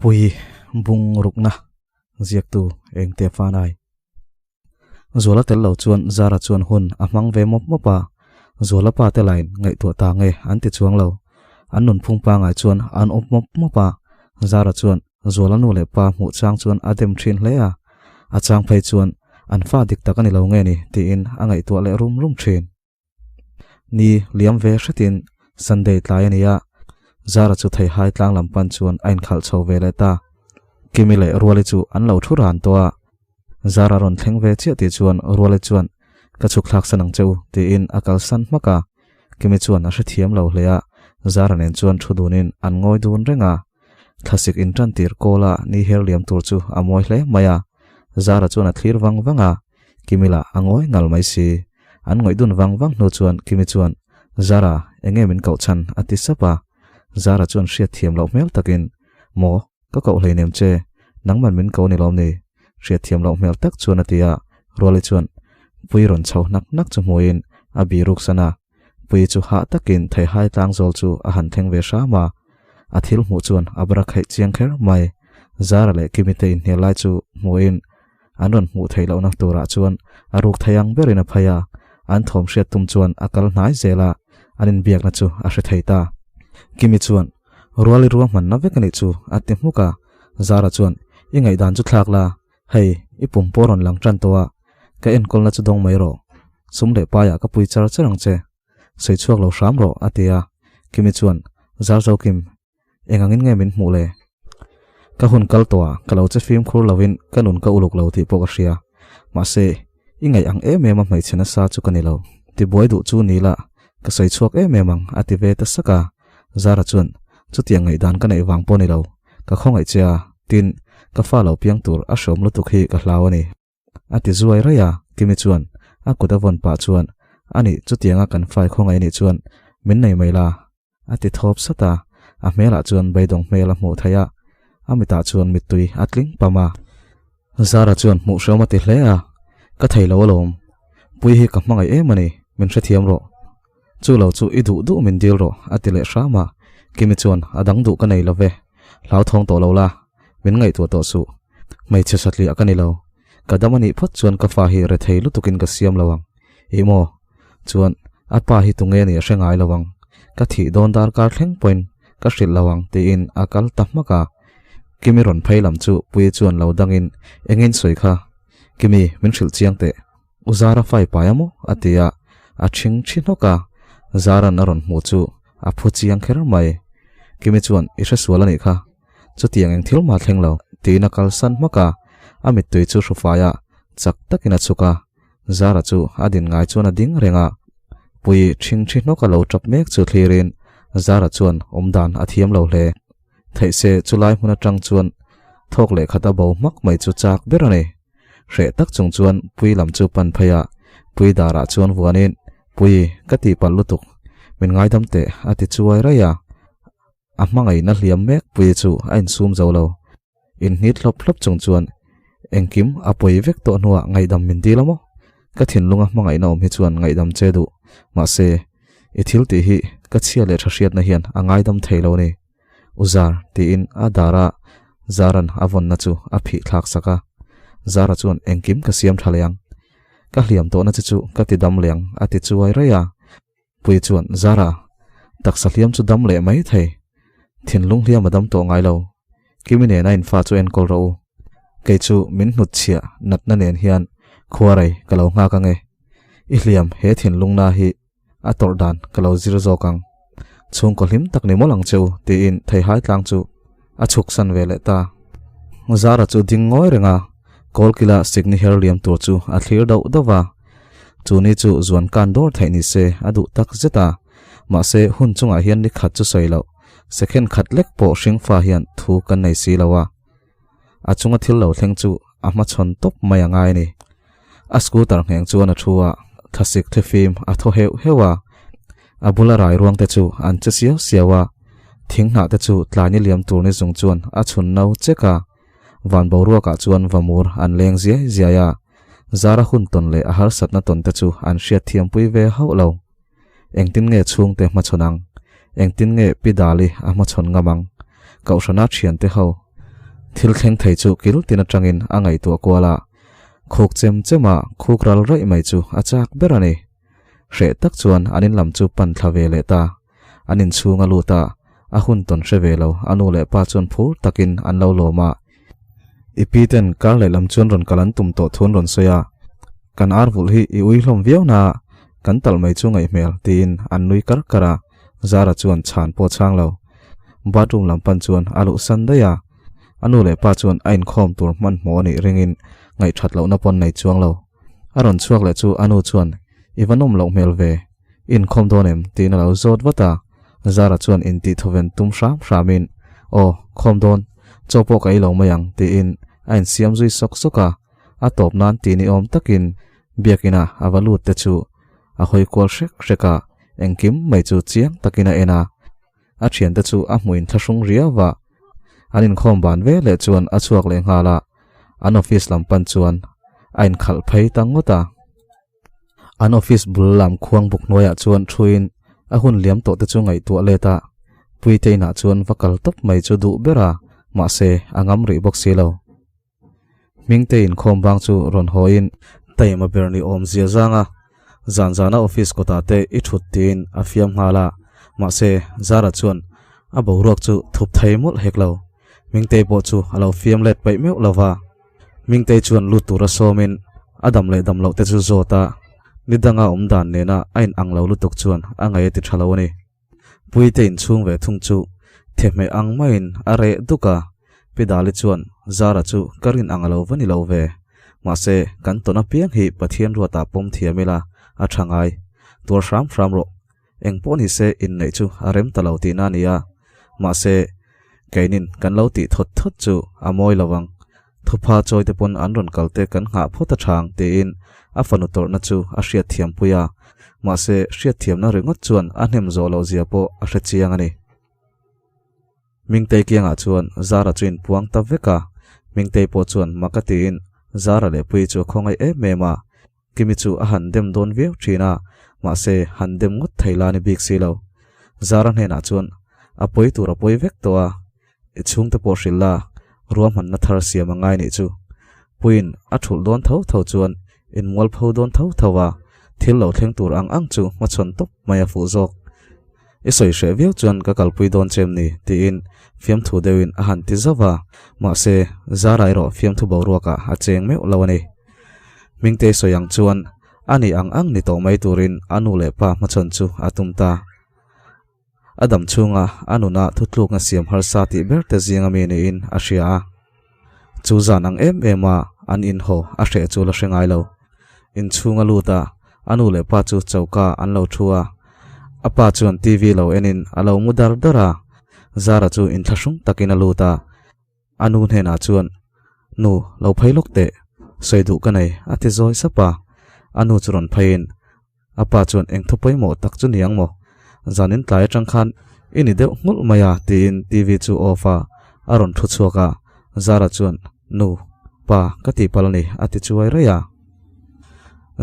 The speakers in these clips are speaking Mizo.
Pui bung rukna ziaktu engte fanai. Zuala tel lo chuan Zara chuan hun a hmang ve mawp mawp a, Zuala pa te lain ngaihtuah ta nge an ti chuang lo. An nunphung pangai chuan an awm mawp mawp a, Zara chuan Zuala nu leh pa hmuh chang chuan a dem thin hle a, a chang phei chuan an fa dik tak a ni lo nge ni tiin a ngaihtuah leh rum rum thin. Ni liam ve hretin Sunday tlai a ni a, Zara chu theihai tlang lam pan chuan a inkhalh chho ve leh ta. Kimi leh Ruali chu an lo thu ran tawh a, Zara rawn thleng ve chiah tih chuan Ruali chuan Ka chhuk thlak san ang che u tiin a kalsan hmak a, Kimi chuan a hrethiam lo hle a, Zara nen chuan thu dunin an ngawi dun reng a. Thlasik intan tir kawla ni her liam tur chu a mawi hle mai a, Zara chuan a thlir vang vang a, Kimi lah a ngawi ngal mai si. An ngawih dun vang vang hnu chuan Kimi chuan, Zara, enge min koh chhan? a ti sap a. Zara chuan hriat thiam loh hmel takin, Maw, ka koh hleinem che, nangman min ko ni lawm ni? Hriat thiam loh hmel tak chuan a ti a, Ruali chuan Pui rawn chho hnak hnak chu hmuin a biruk san a. Pui chu hah takin theihai tlangzawl chu a han thleng ve hram a, a thil hmuh chuan a bara khaih chiang kher mai. Zara leh Kimi te inhnial lai chu hmuin an rawn hmuh theih lohna turah chuan a ruk thei ang berin a phei a, an thawm hriat tum chuan a kal hnai zel a, an inbiakna chu a hre thei ta. Kimi chuan, Ruali ruahmanna vek a nih chu, a ti hmuk a. Zara chuan, I ngaihdan chu thlak la, hei, i pum pawh rawn lang tan tawh a, ka enkawlna chu dawng mai rawh. Sum leh paiah ka pui char char ang che. Sawi chhuak lo hram rawh, a ti a. Kimi chuan, Zar zo Kim, eng angin nge min hmuh le? Ka hun kal tawh a, ka lo che fimkhur lovin ka nun ka uluk lo tih pawh ka hria. Mahse, i ngaih ang em em a hmeichhe nasa chu ka ni lo. Tibuai duh chu ni la, ka sawi chhuak em em ang, a ti ve ta sak a. Zara chuan, Chutiang ngaihdan ka neih vang pawh ni lo, ka khawngaih che a, tin, ka fa lo piang tur a hreawm lutuk hi ka hlau a ni. A ti zuai raih a, Kimi chuan a kut a vawn pah chuan, Anih, chutianga kan fai khawngaih anih chuan min nei mai la, a ti thawp sat a, a hmelah chuan beidawng hmel a hmuh theih a, a mitah chuan mittui a tling pam a. Zara chuan hmuh hreawm a ti hle a, Ka thei lo alawm, Pui hi ka hmangaih em a ni, min hrethiam rawh. Chu lo chu i duh duh min dil rawh, a ti leh hram a. Kimi chuan, A dang duh ka nei lo ve. Hlauthawng tawh lo la, min ngaihtuah tawh suh. Hmeichhe satliah ka ni lo. Ka dam a nih phawt chuan ka fa hi rethei lutukin ka siam lo ang. Ih maw? Chuan, a pa hi tunge nih a hre ngai lo ang. Ka thih dawn darkar thleng pawhin ka hrilh lo ang, tiin a kal ta hmak a. Kimi rawn phei lam chu Puii chuan lo dangin, Engin sawi kha? Kimi, min hrilh chiang teh. U Zara fai pai a maw? a ti a, a ṭhing ṭhi hnawk a, Zara'n a rawn hmuh chu a phu chiang kher mai. Kimi chuan, I hre sual a nih kha, chutiang eng thil mah thleng lo, tiin a kalsan hmak a, a mittui chu hrufai a, chak takin a chhuk a, Zara chu a din ngai chuan a ding reng a, Pui ṭhing ṭhi hnawk a lo ṭap mek chu thlirin Zara chuan awmdan a thiam lo hle. Theih se chulai hmun aṭang chuan thawk leh khat a bo hmak mai chu chak ber a ni. Hreh tak chung chuan Pui lam chu pan phei a, Pui darah chuan vuanin, Pui, ka tihpalh lutuk, min ngaidam teh, a ti chuai raih a. A hmangaihna hliam mek Pui chu a insum zo lo. Inhnit hlawp hlawp chung chuan, Engkim a pawi vek tawh hnuah ngaihdam min dil a maw? Ka thinlunga hmangaihna awm hi chuan ngaihdam che duh. Mahse, i thil tih hi ka chhia leh tha hriatna hian a ngaidam thei lo a ni. U Zar, tiin a dara Zaran a vawnna chu a phih thlak sak a. Zara chuan engkim ka siam tha leh ang. Ka hliam tawhna che chu ka ti dam leh ang, a ti chuai raih a. Pui chuan, Zara, taksa hliam chu dam leh mai thei. Thinlung hliam a dam tawh ngai lo. Kimi nena infa chu enkawl rawh u. Kei chu min hnutchhiah natna nen hian khuarei ka lo nghak ange. I hliam he thinlungna hi a tawrh dan ka lo zir zawk ang. Chhungkaw hlim tak ni mawlh ang che u, tiin theihai tlang chu a chhuk san ve leh ta. Zara chu ding ngawi reng a, kawlkila sikni her liam tur chu a thlir dauh dauh va. Chu ni chu zuan kan dawr theih ni se a duh tak zet a, mahse hun chungah hian ni khat chu sawi loh, second khat lek pawh hringfa hian thu kan nei si lo a. A chunga thil lo thleng chu a hmachhawn tawp mai a ngai a ni. A scooter ngheng chuan a thu a, thlasik thlifim a thaw heuh heuh a. A bula rai ruang te chu an che siau siau a, thing hnah te chu tlaini liam tur ni zung chuan a chhun no chek a. Van boruakah chuan vamur an leng ziai ziai a, Zara hun tawn leh a harsatna tawn te chu an hriatthiampui ve hauh lo. Engtin nge chhungte hmachhawn ang? Engtin nge Pi Dali a hmachhawn ngam ang? Kohhrana thiante ho. Thil thleng thei chu kil tin atangin a ngaihtuah kual a, khuk chem chem a khuk ral raih mai chu a chak ber a ni. Hreh tak chuan an in lam chu pan thla ve leh ta. An inchhung a lut a, a hun tawn hre ve lo, a nu leh pa chuan phur takin an lo lawm a. I pi ten kar lehlam chuan rawn kal an tum tawh thu an rawn sawi a, kan ar vulh hi i ui hlawm viau na, kan talh mai chu ngaih hmel tiin an nui kar kar a, Zara chuan chhan pawh chhang lo. Bathroom lam pan chuan a luh san daih a, a nu leh pa chuan a inkhawm tur hmanhmawh a nih ringin ngaihthat lohna pawn nei chuang lo. A rawn chhuak leh chu a nu chuan, I va nawm loh hmel ve, i inkhawm dawn em? tiin a lo zawt vat a. Zara chuan intih thawven tum hram hramin, Aw, khawm dawn, chaw pawh ka ei lo mai ang, tiin a insiam zui sawk sawk a. A tawp nan ti ni awm takin biakina a va lut te chu a hawi kual hrek hrek a, engkim mai chu chiang takin a en a. A thiante chu a hmuin thlahrung riau a, an inkhawm ban ve leh chuan a chhuak leh nghal a, an office lam pan chuan a inkhalh phei ta ngawt a. An office bul lam khuang buk hnuaiah chuan thuin a hun liam tawh te chu ngaihtuah let a, Puite inah chuan va kal tawp mai chu duh ber a, mahse a ngam rih bawk si lo. Hmingte inkhawm bang chu rawn hawiin taima ber ni awm zia zang a, zan zana office kawtah te i thut tiin a fiam nghal a, mahse Zara chuan a boruak chu thup thei mawlh hek lo. Hmingtei pawh chu a lo fiam let paih meuh lo va. Hmingtei chuan lut tura sawmin a dam leh dam loh te chu zawt a, ni danga awm dan nena a in ang lo lutuk chuan a ngaih a ti tha lo a ni. Puite inchhung ve thung chu thehmeh ang maiin a reh duk a, Pi Dali chuan Zara chu ka rin ang a lo va ni lo ve. Mahse, kan tawn apiang hi Pathian ruatah pawm thiam ila a tha ngai. Tuar hram hram rawh. Eng pawh ni se inneih chu a rem ta lo tihna a ni a. Mahse, keinin kan lo tih thawt thawt chu a mawi lo ang. Thupha chawi te pawn an rawn kal te kan nghah phawt a chang tiin a fanu tawrhna chu a hriatthiam pui a, mahse hriatthiamna ringawt chuan a hnem zawh loh zia pawh a hre chiang a ni. Mingtei kiangah chuan Zara chu inpuang ta vek a, Mingtei pawh chuan mak a tiin Zara leh Puii chu a khawngaih em em a, Kimi chu a han dem dawn viau thin a, mahse han dem ngawt thei la ni bik si lo. Zara hnenah chuan a pawi tur a pawi vek tawh a, I chhungte pawh hrilh la, ruahmanna thar siam a ngai nih chu. Puiin a thulh dawn tho tho chuan inmual pho dawn tho tho a, thil lo thleng tur ang ang chu hmachhawn tawp mai a fuh zawk. I sawi hreh viau chuan ka kalpui dawn che em ni? tiin fiamthu deuhin a han ti zauh a, mahse Zara erawh fiamthu boruakah a cheng meuh lo a ni. Hmingtei sawi ang chuan a nih ang ang ni tawh mai turin a nu leh pa hmachhawn chu a tum ta. A dam chhunga a nuna thutlukna siam harsa tih ber te zinga mi niin a hria a. Chu zan ang em em a an inhaw a hreh chu la hre ngai lo. Inchhung a lut a, a nu leh pa chu choka an lo thu a. A pa chuan TV lo enin a lo mu dar dar a, Zara chu inthlahrung takin a lut a. A nu hnenah chuan, Nu, lo phei lawk teh, sawi duh ka nei, a ti zawi sap a. A nu chu rawn pheiin, A pa chuan eng thu pawimawh tak chu ni ang maw? Zanin tlai atang khan i ni deuh nghulh mai a, tiin TV chu off a, a rawn thu chhuak a. Zara chuan, Nu, pa, ka tihpalh a ni, a ti chuai raih a.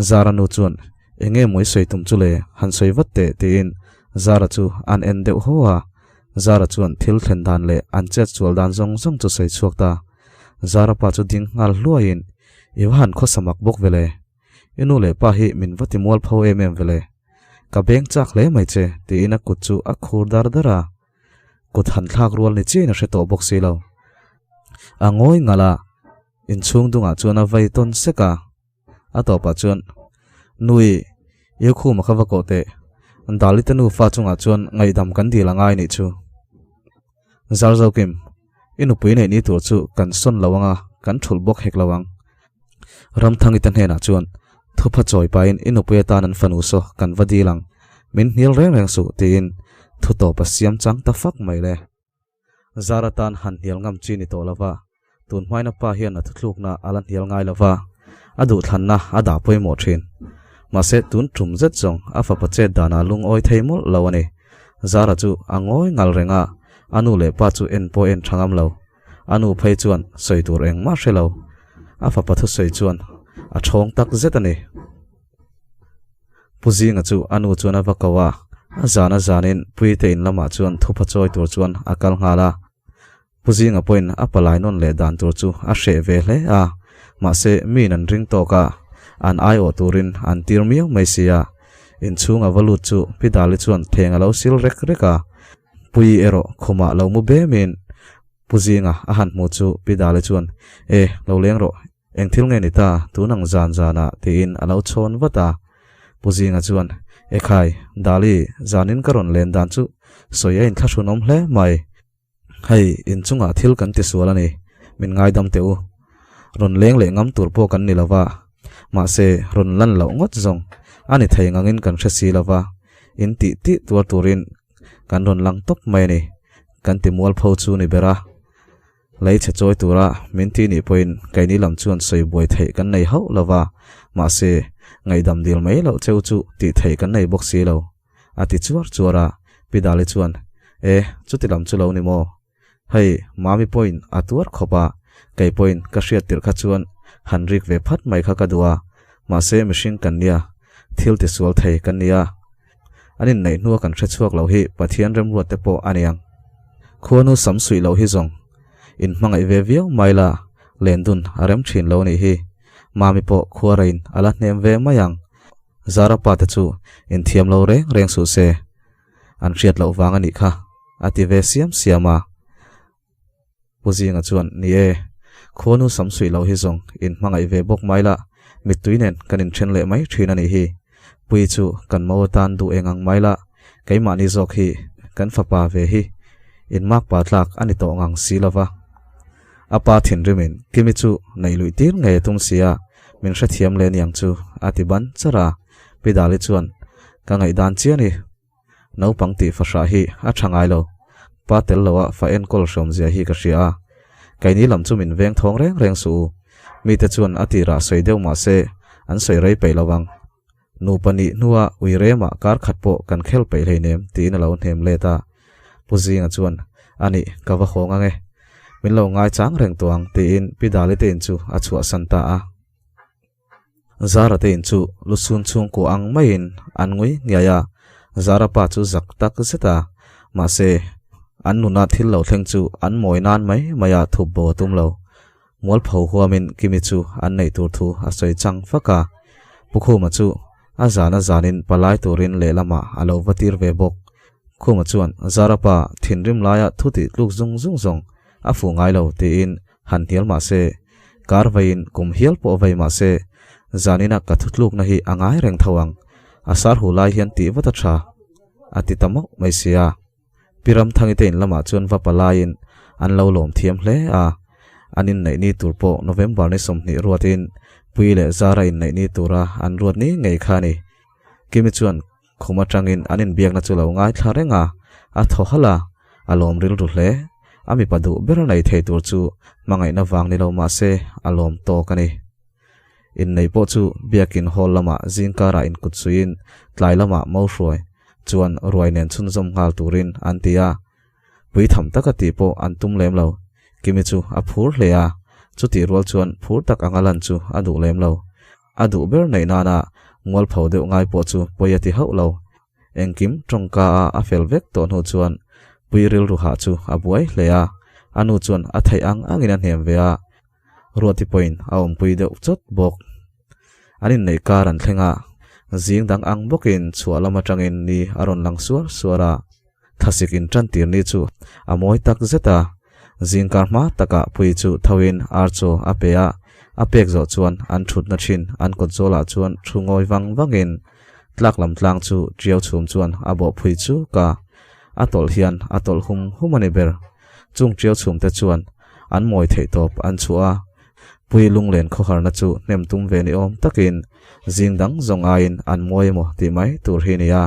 Zara nu chuan, Eng nge maw i sawi tum chu le, han sawi vat teh, tiin Zara chu an en deuh haw a. Zara chuan thil thlen dan leh an chet sual dan zawng zawng chu sawi chhuak ta. Zara pa chu ding nghal hluaiin, I va han khawsa mak bawk ve le. I nu leh pa hi min va ti mual pho em em ve le. Ka beng chak hle mai che, tiin a kut chu a khur dar dar a. Kut han thlak rual ni chiahin a hre tawh bawk si lo. A ngawi ngalh a, inchhung dungah chuan a vei tawn sek a. A tawpah chuan, Nui, i khuma kha va kawh teh. Dali te nufa chungah chuan ngaihdam kan dil a ngai nih chu. Zarzokim, i nupui neih ni tur chu kan sawn lo ang a, kan thulh bawk hek lo ang. Ramthangi te hnenah chuan thupha chawi pahin i nupui atan an fanu saw kan va dil ang, min hnial reng reng suh tiin thu tawp a siam chang ta fak mai le. Zar atan han hnial ngam chi ni tawh lova, tun hmaina pa hian a thuthlukna a la hnial ngai lova, a duhthlanna a dah pawimawh thin. Mahse tun tum zet zawng a fapa chet danah lungawi thei mawlh lo a ni. Zara chu a ngawi ngal reng a, a nu leh pa chu en pawh en tha ngam lo. A nu phei chuan sawi tur engmah hre lo. A fapa thusawi chuan a thawng tak zet a ni. Pu Zinga chu a nu chuan a va ko a, a zan a zanin Puite in lamah chuan thupha chawi tur chuan a kal nghal a. Pu Zinga pawhin a palai nawn leh dan tur chu a hreh ve hle a, mahse miin an ring tawk a, an aiawh turin an tir miau mai si a. Inchhung a va lut chu Pi Dali chuan theng a lo sil rek rek a, Puii erawh khumah lo mu bemin Pu Zinga a han hmu chu Pi Dali chuan, E, lo leng rawh, Eng thil nge ni ta, tun ang zan zanah tiin a lo chhawn vat a. Pu Zinga chuan, Ekhai, Dali, zanin ka rawn len dan chu sawi a inthlahrunawm hle mai. Hei, inchungah thil kan ti sual a ni, min ngaidam teh u. Rawn leng leh ngam tur pawh kan ni lo va, mahse rawn lan loh ngawt zawng a ni thei ngangin kan hre si lo va, in tih tih tuar turin kan rawn lang tawp mai a ni, kan ti mualpho chu ni ber a. Lei chhe chawi tura min ti nih pawhin keini lam chuan sawi buai theih kan nei hauh lo va, mahse, ngaihdam dil mai loh cheu chu tih theih kan nei bawk si lo, a ti chuar chuar a. Pi Dali chuan, E, chuti lam chu lo ni maw? Hei, Mami pawhin a tuar khawp a, kei pawhin ka hriat tirh kha chuan han rik ve phat mai kha ka duh a, mahse mihring kan nia, thil tisual thei kan nia. An inneih hnua kan hre chhuak lo hi Pathian remruat te pawh a niang. Khuanu sam suih loh hi zawng in hmangaih ve viau mai la, lendun a rem thin lo nih hi. Mami pawh khua rein a la hnem ve mai ang. Zara pa te chu inthiam lo reng reng suh se, an hriat loh vang a nih kha, a ti ve siam siam a. Pu Zinga chuan, Ni e, khuanu sam suih loh hi zawng in hmangaih ve bawk mai la, mittui nen kan inthen leh mai thin a nih hi. Pui chu kan mo atan duh eng ang mai la, keimahni zawk hi kan fapa ve hi inmakpa tlak a ni tawh ngang si lo va. A pa thinrimin Kimi chu neih luih tir ngei a tum si a, min hrethiam leh niang chu a ti ban char a. Pi Dali chuan, Ka ngaihdan chiah a ni. Naupang tih fahrah hi a tha ngai lo. Pa tel loa fa enkawl hrawmzia hi ka hria a. Keini lam chu min veng thawng reng reng suh u. Mite chuan a tirah sawi deuh mah se an sawi rei peih lo vang. Nupa nih hnua ui remah kar khat pawh kan khel peih hleinem tiin a lo hnem let a. Pu Zinga chuan, A nih, ka va hawng ang e. Min lo ngaichang reng tawh ang tiin Pi Dali te in chu a chhuahsan ta a. Zara te in chu lusun chhungkua ang maiin an ngui ngiai a, Zara pa chu zak tak zet a, mahse an nuna thil lo thleng chu an mawi nan mai mai a thup bo a tum lo. Mualpho huamin Kimi chu an neih tur thu a sawi chang fak a, Pu Khuma chu a zan a zanin palai turin lehlamah a lo va tir ve bawk. Khuma chuan Zara pa thinrim laia thu tih tluk zung zung zawng a fuh ngai lo tiin Han hnial mah se, kar veiin kum hial pawh vei mah se, zanina ka thutlukna hi a ngai reng tho ang, a sar hu lai hian tih vat a tha, a ti ta mauh mai sia. Pi Ramthangi te in lamah chuan va palaiin an lo lawm thiam hle a, an inneih ni tur pawh November ni 20 ruatin Pui leh Zara inneih ni tura an ruat ni ngei kha a ni. Kimi chuan Khum atangin an inbiakna chu lo ngaithla reng a, a thaw halh a, a lawm rilru hle. A mipa duh ber a nei thei tur chu hmangaihna vang ni lo mah se a lawm tawk a ni. Innei pawh chu biakin hall lamah zingkarah inkut suiin tlai lamah mo hruai chuan ruai nen chhunzawm nghal turin an ti a. Pui tham taka tih pawh an tum lem lo. Kimi chu a phur hle a, chutih rual chuan phur tak anga lan chu a duh lem lo. A duh ber neih nana mualpho deuh ngai pawh chu pawi a ti hauh lo. Engkim tawngka a a fel vek tawh hnu chuan Pui rilru hah chu a buai hle a, a nu chuan a theih ang angin a hnem ve a, Ruati pawhin a awmpui deuh chawt bawk. An inneih kar an thleng a, zing dang ang bawkin chhuah lam atangin ni a rawn lang suar suar a. Thlasik in tan tir ni chu a mawi tak zet a, zingkar hma takah Pui chu thoin ar chaw a pe a, a pek zawh chuan an thutna thin an kawt zawlah chuan thu ngawi vang vangin tlak lam tlang chu tiau chhum chuan a bawh phui chuk a, a tawlh hian a tawlh hum hum a ni ber. Chung tiau chhum te chuan an mawi theih tawp an chhuah a, Pui lunglen khawharna chu hnem tum ve ni awm takin zing dang zawng aiin an mawi emaw tih mai tur hi a ni a.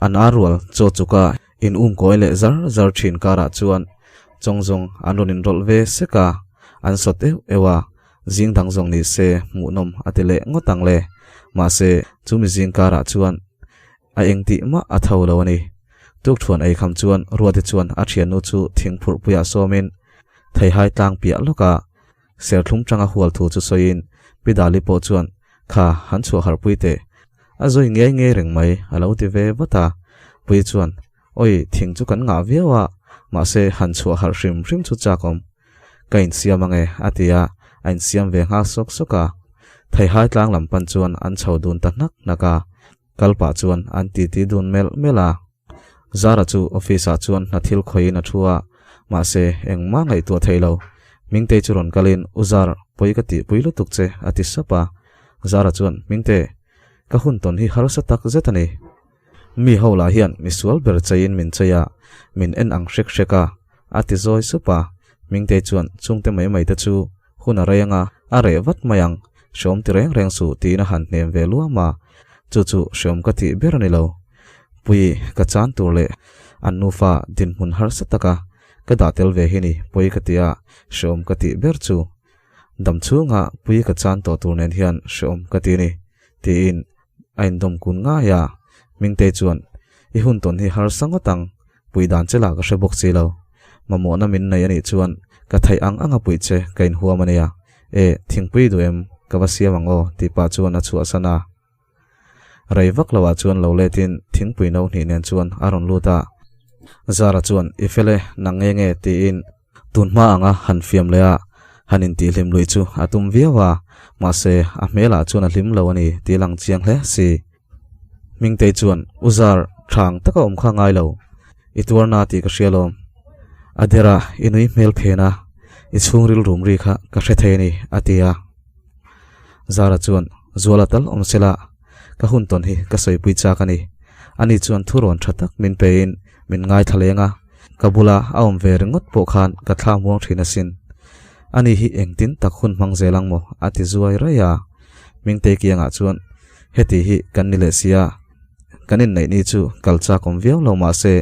An ar rual chaw chuka in um kawi leh zar zar thin karah chuan chawng zawng an rawn inrawlh ve sek a, an sawt euh euh a, zing dang zawng ni se hmuhnawm a ti leh ngawt ang le. Mahse, chumi zing karah chuan a eng tih mah a tho lo a ni. Tukthuan ei kham chuan Ruati chuan a thiannu chu thing phurhpuiah sawmin theihai tlang piah lawk a, Serthlum tanga hual thu chu sawiin Pi Dali pawh chuan, Kha, han chhuah harhpui teh. A zawi ngei ngei reng mai, a lo ti ve vat a. Pui chuan, Awi, thing chu kan ngah viau a, Mahse han chhuah harh hrim hrim chu chak awm. Ka insiam ange a ti a, a insiam ve nghal sawk sawk a. Theihai tlang lam pan chuan an chho dun ta hnak hnak a. Kal pah chuan an titi dun melh melh a. Zara chu office ah chuan hna thil khawihin a thu a, mahse engmah ngaihtuah thei lo. Hmingtei chu rawn kalin, U Zar, pawi ka tihpui lutuk che a ti sap a. Zara chuan, Hmingte, ka hun tawn hi harsa tak zet a ni. Mi ho lah hian misual ber cheiin min chei a, min en ang hrek hrek a, a ti zawi sup a. Hmingtei chuan chungte mai mai te chu hun a rei anga a reh vat mai ang, hreawm ti reng reng suh tiin a han hnem ve luam a. Chu chu hreawm ka tih ber a ni lo. Pui ka chan tur leh an nufa dinhmun harsa taka ka dah tel ve hi ni pawi ka ti a, hreawm ka tih ber chu. Dam chhunga pui ka chan tawh tur nen hian hreawm ka ti ni, tiin a indawm kun ngai a. Hmingtei chuan, I hun tawn hi harsa ngawt ang, puih dan che lah ka hre bawk si lo. Mamawhna min nei a nih chuan ka theih ang anga puih che ka inhuam a nia. E, thingpui duh em? Ka va siam ang aw, tih pah chuan a chhuahsan a. Rei vak lo ah chuan lo let in thingpui no hnih nen chuan a rawn lut a. Zara chuan, I fel e, nang nge nge? tiin tun hma anga han fiam leh a, han intihhlim lui chu a tum viau a, mahse a hmelah chuan a hlim lo a ni tih lang chiang hle si. Hmingtei chuan, U Zar, tha ang taka awm kha ngai lo, i tuarna tih ka hria lawm. A dera i nui hmel phen a, i chhungril rum ri kha ka hre thei a ni, a ti a. Zara chuan, Zuala tal awm sela, ka hun tawn hi ka sawipui chak a ni. Ani chuan thurawn tha tak min pein min ngaithla leng a, ka bula a awm ve ringawt pawh khan ka thla muang thin asin. Ani hi engtin tak hun hmang zel ang maw? a ti zuai raih a. Hmingtei kiangah chuan, Heti hi kan ni leh sia, kan inneih ni chu kal chak awm viau lo mah se,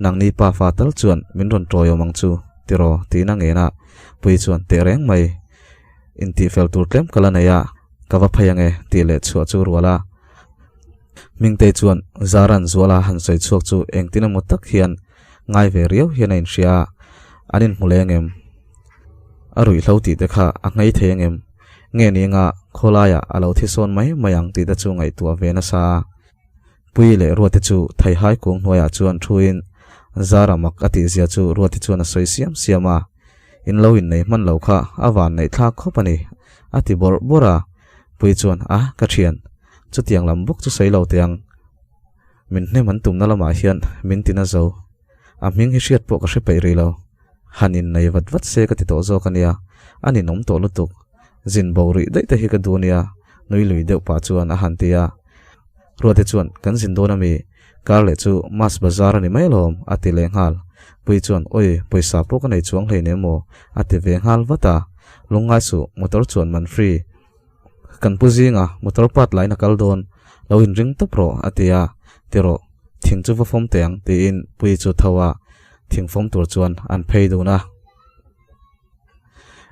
nangni pa fa tal chuan min rawn tawiawm ang chu, tiraw? tiin a ngen a. Puii chuan, Tehreng mai. Intihfel tur tlem ka la nei a, ka va phei ange tih leh chhuah chu rual a. Hmingtei chuan Zaran Zuala han sawi chhuak chu engtin emaw tak hian ngai ve riau hian a inhria a, an inhmu leng em? A ruihhlo tih te kha a nghei thei angem? Nge ni anga khawlaiah a lo thi sawn mai mai ang tih te chu ngaihtuah ve nasa a. Pui leh Ruati chu Thaihai kung hnuaiah chuan thuin Zara mak a tihzia chu Ruati chuan a sawi siam siam a, In lo innei hman lo kha a van neih thlak khawp a ni, a ti bawrh bawrh a. Pui chuan, A, ka thian, chutiang lam bawk chu sawi lo teh ang. Min hnem an tumna lamah hian min tina zo. A hming hi hriat pawh ka hre peih rih lo. Han innei vat vat se ka ti tawh zawk a nia, a ninawm tawh lutuk. Zin bo rih daih te hi ka duh a nia, nui lui deuh pah chuan a han ti a. Ruate chuan, Kan zin dawn a mi? Kar leh chu Mas Bazar a ni mai alawm, a ti leh nghal. Pui chuan, Awi, pawisa pawh ka nei chuang hleinem maw? a ti ve nghal vat a. Lungngai suh, motor chuan man free. Kan pu zinga motor part lain a kal dawn, lo inring tawp rawh, a ti a. Ti rawh, thing chu va fawm teh ang, tiin Pui chu tho a, thing fawm tur chuan an phei dun a.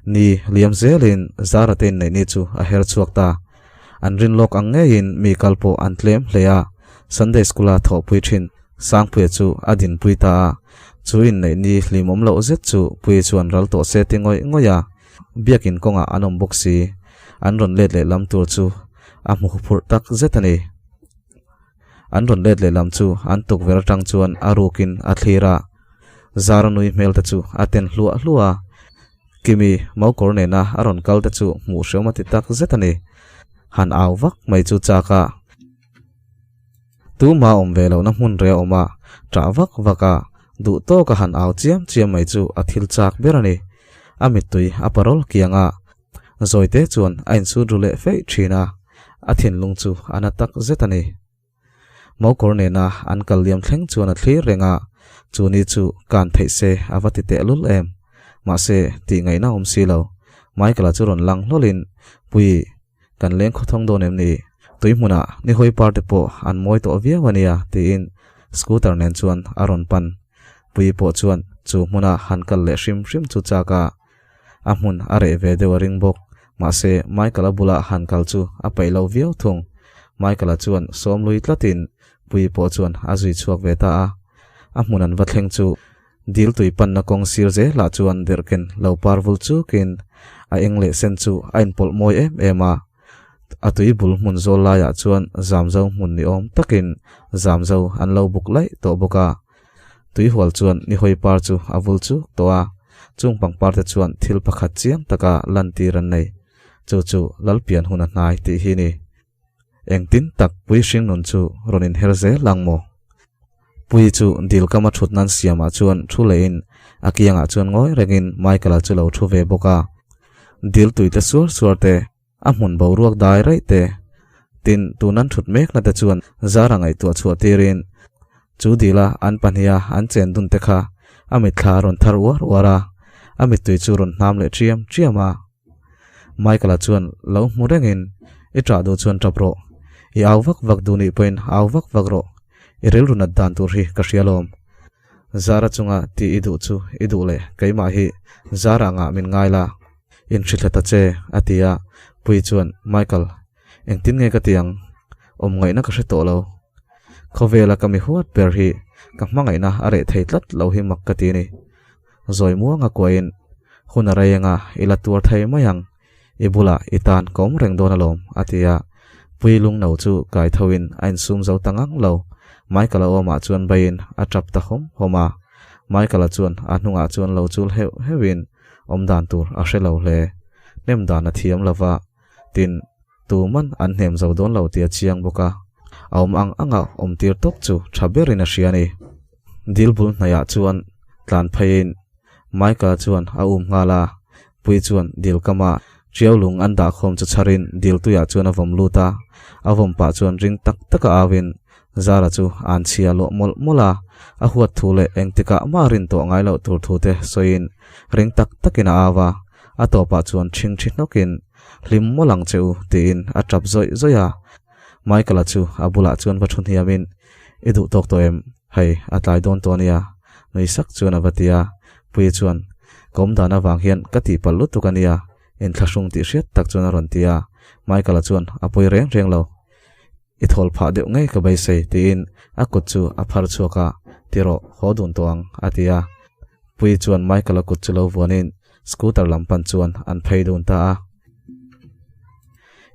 Ni liam zelin Zara te inneih ni chu a her chhuak ta. An rin lawk ang ngeiin mi kal pawh an tlem hle a, Sunday School-a thawhpui thin Sangpuia chu a dinpui ta a. Chu inneih ni hlimawm loh zet chu Puii chuan ral tawh se ti ngawih ngawih a, biakin kawngah an awm bawk si. An rawn let leh lam tur chu a hmu huphurh tak zet a ni. An rawn let leh lam chu an tukverh atang chuan a rukin a thlir a, Zara nui hmel te chu a ten hluah hluah a. Kimi Maukawr nena a rawn kal te chu hmuh hreawm a ti tak zet a ni. Han au vak mai chu chak a. Tuma awm ve lohna hmun reh a awm a, ṭah vak vak a, duh tawka han au chiam chiam mai chu a thil chak ber a ni. A mittui a parawl kiang a, Zawite chuan a insut ru leh feih thin a, a thinlung chu a na tak zet a ni. Mokawr nena an kal liam thleng chuan a thlir reng a, chu ni chu kan theih se a va ti tehlul em. Mahse, tih ngaihna awm si lo. Michael-a chu rawn lang hlawlin, Pui, kan leng khawthawng dawn em ni? Tui hmunah nihawi par te pawh an mawi tawh viau a nia, tiin scooter nen chuan a rawn pan. Pui pawh chuan chu hmuna han kal leh hrim hrim chu chak a, A hmun a reh ve deuh a ring bawk. Mahse, Michael-a bula han kal chu a peih lo viau thung. Michael-a chuan sawm lui tlatin Puii pawh chuan a zui chhuak ve ta a. A hmun an va thleng chu dil tui panna kawng sir zelah chuan derhken lo par vul chukin a eng leh sen chu a inpawlh mawi em em a. A tui bul hmun zawl laiah chuan zamzo hmun ni awm takin zamzo an lo buk laih tawh bawk a. Tuihual chuan nihawi par chu a vul chuk tawh a, chung pangpar te chuan thil pakhat chiang taka lantir an nei. Chu chu Lalpian hun a hnai tih hi ni. Engtin tak Pui hringnun chu rawn inher zel ang maw? Pui chu dil kama thut nan siamah chuan thu lehin a kiangah chuan ngawi rengin Michael-a chu lo thu ve bawk a. Dil tui te suar suar te, a hmun boruak dai raih te, tin tun an thut mekna te chuan zara ngaihtuah chhuah tirin chu dila an pahniha an chen dun te kha a mitthla a rawn thar uar uar a, a mittui chu rawn hnam leh ṭiam ṭiam a. Michael-a chuan lo hmu rengin, I ṭah duh chuan ṭap rawh. I au vak vak duh nih pawhin au vak vak rawh. I rilru nat dan tur hi ka hria lawm. Zara chunga tih i duh chu i duh leh keimah hi Zara angah min ngai la. Inhri thla ta che, a ti a. Puii chuan, Michael, engtin nge ka ti ang? Awm ngaihna ka hre tawh lo. Khawvela ka mi huat ber hi ka hmangaihna a reh thei tlat lo hi mak ka ti a ni. Zawi muanga kuahin, Hun a rei anga i la tuar thei mai ang, i bulah i tan ka awm reng dawn alawm, a ti a. Pui lungno chu kai thoin a insum zo ta ngang lo. Michael-a awmah chuan baiin a tap ta hawm hawm a. Michael-a chuan a hnungah chuan lo chul heuh heuhin awm dan tur a hre lo hle. Hnem dan a thiam lo va, tin, tuman an hnem zo dawn lo tih a chiang bawk a. A awm ang anga awm tir tawp chu tha berin a hria a ni. Dil bul hnaihah chuan tlan pheiin Michael-a chuan a um nghal a, Puii chuan dil kama ṭiau lung an dah khawm chu chharin dil tuiah chuan a vawm lut a, a vawm pah chuan ring tak taka auin Zara chu an chhia lawh mawlh mawlh a, a huat thu leh engtikah mah rin tawh ngai loh tur thu te sawiin ring tak takin a au a, a tawpah chuan ṭhingṭhi hnawkin Hlim mawlh ang che u tiin a ṭap zawih zawih a, Michael-a chu a bulah chuan va ṭhu hniamin I duh tawk tawh em? Hei, a tlai dawn tawh ania, nui sak chuan a va ti a. Puii chuan, Ka awm dan avang hian ka tihpalh lutuk ania, inthlahrung tih hriat tak chuan a rawn ti a. Michael-a chuan, A pawi reng reng lo. I thawl phah deuh ngei ka beisei, tiin a kut chu a phar chhuak a, Ti rawh, haw dun tawh ang, a ti a. Puii chuan Michael-a kut chu lo vuanin scooter lam pan chuan an phei dun ta a.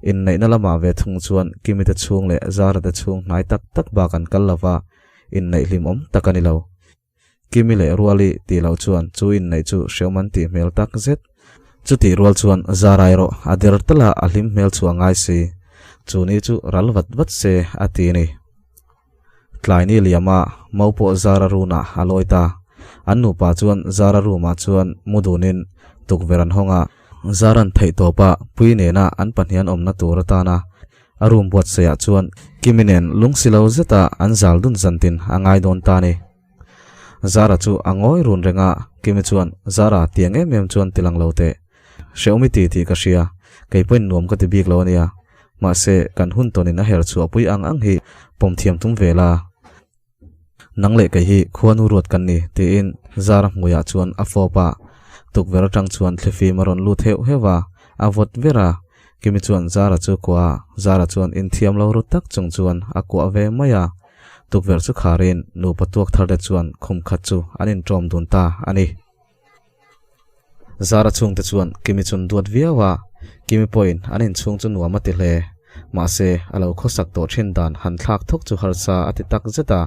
Inneihna lamah ve thung chuan Kimi te chhung leh Zara te chhung hnai tak tak bak an kal lova, inneih hlimawm tak a ni lo. Kimi leh Ruali tih loh chuan chu inneih chu hreawm an tih hmel tak zet. Chutih rual chuan Zara erawh a der tala a hlim hmel chhuah ngai si. Chu ni chu ral vat vat se a ti a ni. Tlai ni liama Mau pawh Zara runah a lawi ta. An nupa chuan Zara room-ah chuan mu dunin tukverh an hawng a. Zara'n theihtawpa Pui nena an pahnihan awmna tur atana a room buatsaihah chuan Kimi nen lungsi lo zeta an zal dun zantin a ngai dawn ta a ni. Zara chu a ngawi run reng a, Kimi chuan, Zara, tiang em em chuan tilang lo teh. Hrehawm i ti tih ka hria, kei pawhin nuam ka ti bik lo a nia. Mahse, kan hun tawnin a her chhuahpui ang ang hi pawm thiam tum ve la. Nang leh kei hi khuanu ruat kan ni, tiin Zara hmuiah chuan a fawp a. Tukverh atang chuan thlifim a rawn lut heuh heuh a, a vawt ver a. Kimi chuan Zara chu kuah a, Zara chuan inthiam lo ru tak chung chuan a kuah ve mai a. Tukverh chu kharin nupa tuak thar te chuan khum khat chu an inṭawm dun ta a ni. Zara chhungte chuan Kimi chun duat viau a, Kimi pawhin an inchhung chu nuam a ti hle. Mahse, a lo khawsak tawh thin dan han thlak thawk chu harsa a ti tak zet a.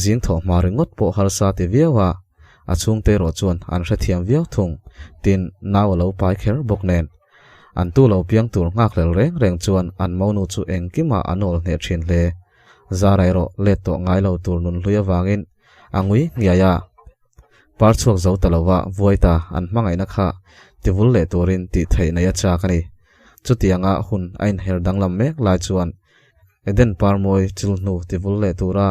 Zing thawh hma ringawt pawh harsa a ti viau a, a chhungte erawh chuan an hrethiam viau thung, tin, nau a lo pai kher bawk nen. An tu lo piang tur nghakhlel reng reng chuan an monu chu engkimah an awl hneh thin hle. Zara erawh let tawh ngai lo tur nunhlui avangin a ngui ngiai a. Par chhuak zo ta lova Vuaita an hmangaihna kha tivul leh turin tih theih nei a chak a ni. Chutianga hun a inher danglam mek lai chuan Eden Parmawi chilhnu tivul leh tura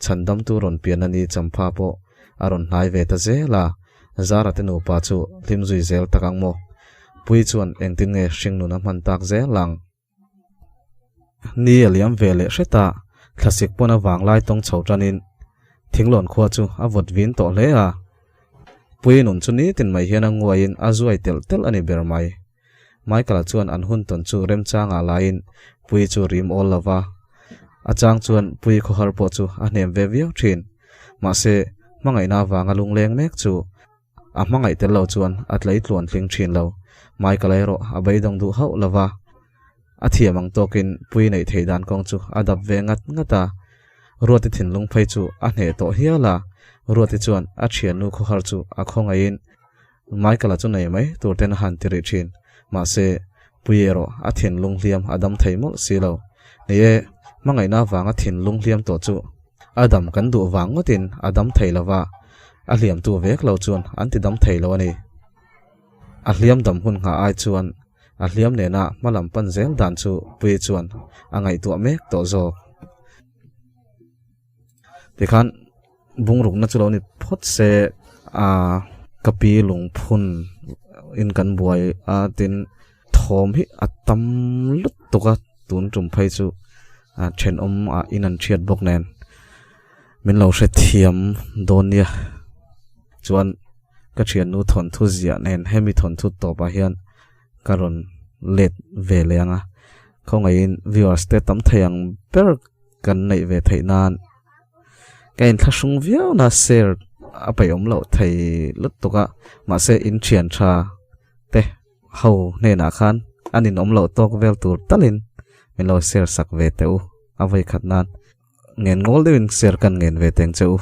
chhandamtu rawn pian a ni champha pawh a rawn hnai ve ta zel a, Zara te nupa chu hlim zui zel tak ang maw? Puii chuan engtin nge hringnun a hman tak zel ang? Ni a liam ve leh hret a, thlasik pawn a vanglai tawng chho tanin thinglawn khua chu a vawt vin tawh hle a. Pui nun chu nitin mai hian a nguaiin a zuai telh telh a ni ber mai. Michael-a chuan an hun tawn chu remchangah laiin Pui chu rim awl lo va, a chang chuan Pui khawhar pawh chu a hnem ve viau thin. Mahse, hmangaihna avanga lungleng mek chu A hmangaih tel lo chuan a tlei tluan tling thin lo. Michael erawh a beidawng duh hauh lo va, a thiam ang tawkin pui neih theih dan kawng chu a dap ve ngat ngat a. Ruati thinlung phei chu a hneh tawh hial a, Ruati chuan a thiannu khawhar chu a khawngaihin Michael-a chu nei mai tur ten a han ti rih thin. Mahse, Puii erawh a thinlung hliam a dam thei mawlh si lo. Ni e, hmangaihna avanga thinlung hliam tawh chu a dam kan duh vang ngawtin a dam thei lo va, a hliamtu vek lo chuan an ti dam thei lo a ni. A hliam dam hun nghah ai chuan a hliam nena hma lam pan zel dan chu Puii chuan a ngaihtuah mek tawh zawk. Tikhan bungrukna chu lo ni phawt se a ka pi lungphun in kan buai a tin thawm hi a tam lutuk a tun tum phei chu a thenawm ah in an thiat bawk nen min lo hrethiam dawn nia chuan ka thiannu thawnthu ziah nen hemi thawnthu tawpah hian ka rawn let ve leh ang a khawngaihin viewers te tam thei ang ber kan neih ve theih nan ka inthlahrung viau na share a peih awm loh thei lutuk a mahse in thian tha te ho hnenah khan an in awm loh tawk vel tur talin min lo share sak ve teh u a vawikhat nan ngen ngawl deuhin share kan ngen ve teng che u.